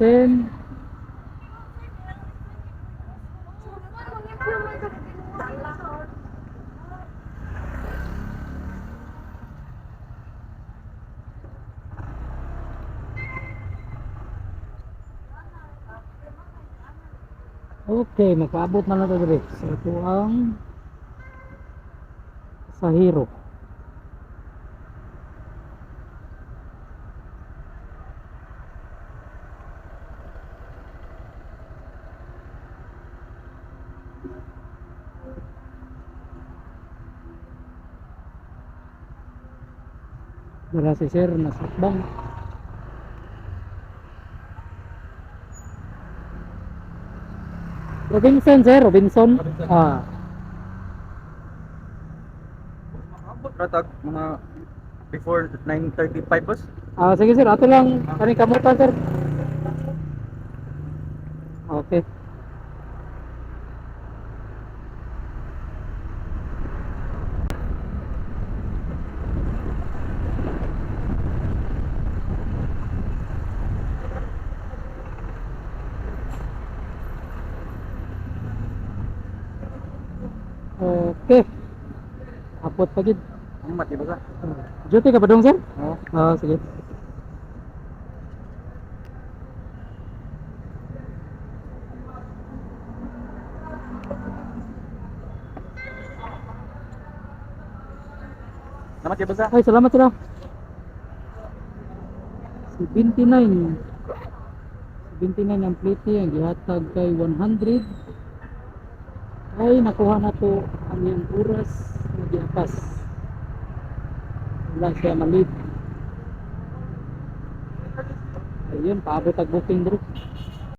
10. Okay, magpaabot na lang tayo diri. So ito ang pasahero. Dara si sir nasakbang. Robinson sir, Robinson. Robinson. Ah, Makaabot ra tag mga before 9:35, boss. Ah, sige sir, ato lang kani kamutan, sir. Okay. Okay. Abot pa gid. Ang mati ba sa? Duty ka pa dong, sir? Oo. Ah, sige. Salamat ya, boss ah. Ay, salamat sila. 79. 79 ang plate niya, gihatag kay 100. Ay, nakuha na to ang iyang oras na giapas. Wala siya malit. Ayun, paabot ang booking bro.